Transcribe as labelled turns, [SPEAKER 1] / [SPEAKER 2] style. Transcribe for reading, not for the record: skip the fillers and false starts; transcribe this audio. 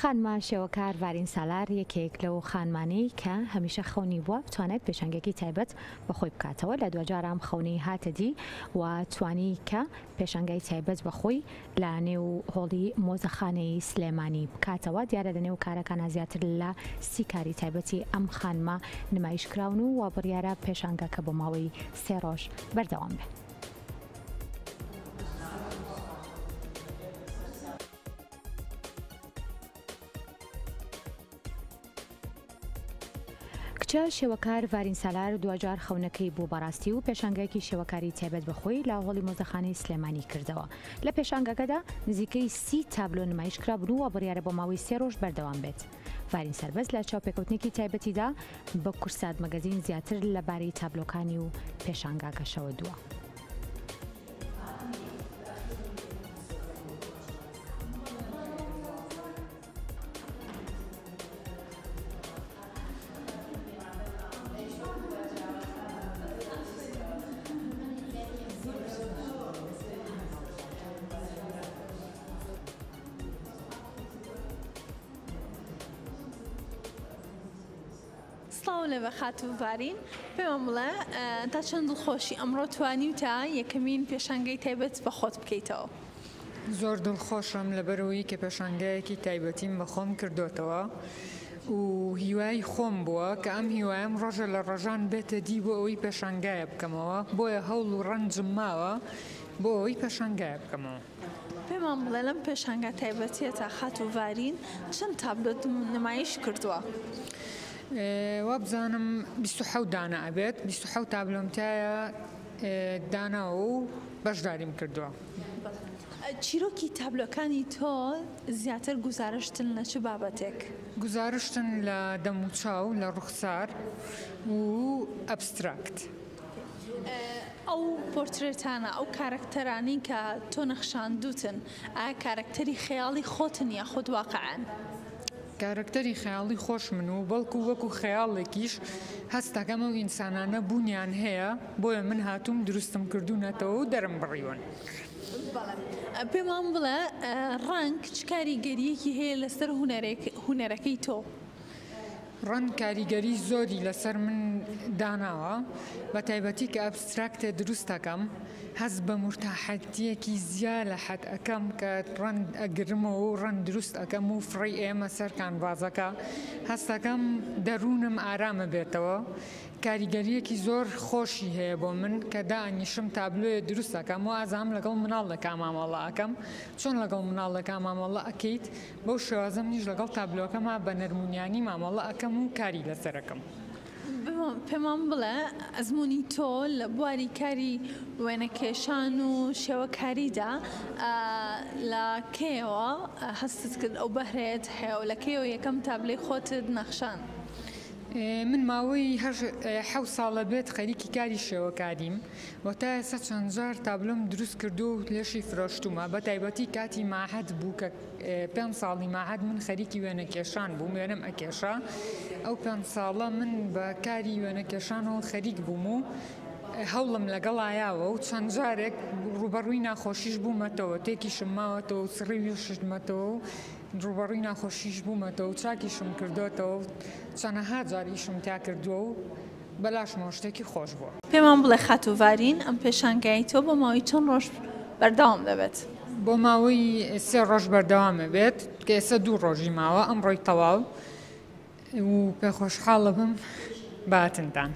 [SPEAKER 1] خانمە شێوەکار ڤارین سالار یەکێک لەو خانمانەی کە هەمیشە خەونی بووە بتوانێت پێشانگەیەکی تایبەت بە خۆی بکاتەوە، لە دواجار ئەم خەونەی هاتە دی و توانی کە پێشانگای تایبەت بە خۆی لە نێو هۆڵی مۆزەخانەی سلێمانی بکاتەوە. دیارە لە نێو کارەکانا زیاتر لە 30 کاری تایبەتی ئەم خانمە نمایش کراون و وا بڕیارە پێشانگاکە بۆ ماوەی سێ ڕۆژ بەردەوام بێت. کچە شێوەکار ڤارین سالار دواجار خەونەکەی بوو بە ڕاستی و پێشانگایەکی شێوەکاری تایبەت بە خۆی لە هۆڵی مۆزەخانەی سلێمانی کردەوە. لە پێشانگاکەدا نزیکەی 30 تابلۆ نمایش کرابوون و بڕیارە بۆ ماوەی سێ ڕۆژ بەردەوام بێت. ڤارین سەربەست لە چاوپێکەوتنێکی تایبەتیدا بە کوردسات مەگەزین زیاتر لەبارەی تابلۆکانی و پێشانگاکەشەوە دووە.
[SPEAKER 2] سڵاو لێبێ خاتوو ڤارین، پێمان بڵێ تا چەند دڵخۆشی ئەمڕۆ توانیوتە یەکەمین پێشانگەی تایبەت بە خۆت بکەیتەوە؟
[SPEAKER 3] زۆر دڵخۆشم لەبەرئەوەی کە پێشانگایەکی تایبەتیم بە خۆم کردۆتەوە و هیوای خۆم بووە کە ئەم هیوایەم ڕۆژە لە ڕۆژان بێتە دی بۆ ئەوەی پێشانگایە بکەمەوە بۆیە هەوڵ و ڕەنجم ماوە بۆ ئەوەی پێشانگایە بکەمەوە.
[SPEAKER 2] پێمان بڵێ لەم پێشانگا تایبەتیەتا خاتوو ڤارین چەند تابلۆت نمایش کردووە؟
[SPEAKER 3] وابزانم 27 دانە ئەبێت 27 تابلۆم تایە داناوە و بەشداریم کردووە.
[SPEAKER 2] چیرۆکی تابلۆکانی تۆ زیاتر گوزارشتن لە چ بابەتێک؟
[SPEAKER 3] گوزارشتن لە دەموچاو، لە ڕوخسار و ئەبستراکت.
[SPEAKER 2] ئەو پۆرترێتانە، ئەو کارەکتەرانەی کە تۆ نەخشاندووتن، ئایا کارەکتەری خەیاڵی خۆتن یاخود واقعن؟
[SPEAKER 3] کارەکتەری خەیاڵی خۆشمن و بەڵکو وەکو خەیاڵێکیش هەست دەکەم ئەو ئینسانانە بوونیان هەیە، بۆیە من هاتووم دروستم کردوونەتەوە و دەرم بڕیون.
[SPEAKER 2] بەڵێ. پێمان بڵێ ڕەنگ چ کاریگەرییەکی هەیە لەسەر هونەرەکەی تۆ؟
[SPEAKER 3] ڕەنگ کاریگەری زۆری لەسەر من داناوە، بە تایبەتی کە ئەبستراکتێ دروست ئەکەم هەست بە مورتاحەتیەکی زیا لە حەد ئەکەم کە ڕەنگ ئەگرمەوە و ڕەنگ دروست ئەکەم و فڕێی ئەیەمە سەر کانڤازەکە هەست ئەکەم دەروونم ئارام ئەبێتەوە کاریگەریەکی زۆر خۆشی هەیە بۆ من کە دائەنیشم تابلۆیە دروست ئەکەم وازام لەگەڵ مناڵێکا مامەڵە ئەکەم چۆن لەگەڵ مناڵێکا مامەڵە ئەکەیت بەو شێوازە منیش لەگەڵ تابلۆکەما بە نەرمونیانی مامەڵە ئەکەم و کاری لەسەر ئەکەم.
[SPEAKER 2] پێمان بڵێ ئەزموونی تۆ لە بواری کاری وێنەکێشان و شێوەکاریدا لە کەیەوە هەستت کرد ئەو بەهرەیەت هەیە و لە کەیەوە یەکەم تابلۆی خۆتت نەخشاند؟
[SPEAKER 3] من ماوەی حەوت ساڵە بێت خەریکی کاری شێوەکاریم و تا ئێستا چەند جار تابلۆم دروست کردووە و لێشی فرۆشتوومە بە تایبەتی کاتی ماهەد بوو کە پێنج ساڵی ماهەد من خەریکی وێنەکێشان بووم وێنەم ئەکێشا ئەو پێنج ساڵە من بە کاری وێنەکێشانەوە خەریک بووم و هەوڵم لەگەڵایاوە و چەند جارێک ڕووبەڕووی ناخۆشیش بوومەتەوە تێکیشم ماوەتەوە و سڕیویشمەتەوە و ڕووبەڕووی ناخۆشیش بوومەتەوە و چاکیشم کردۆتەوە و چەنەها جار ئیشم تیا کردووە و بەلاشمەوە شتێکی خۆش بووە.
[SPEAKER 2] پێمان بڵێ خاتوو ڤارین، ئەم پێشانگایەی تۆ بۆ ماوەی چەند ڕۆژ بەردەوام دەبێت؟
[SPEAKER 3] بۆ ماوەی سێ ڕۆژ بەردەوام ئەبێت کە ئێستا دوو ڕۆژی ماوە ئەمڕۆی تەواو و پێخۆشحاڵ ئەبم بە هاتنتان.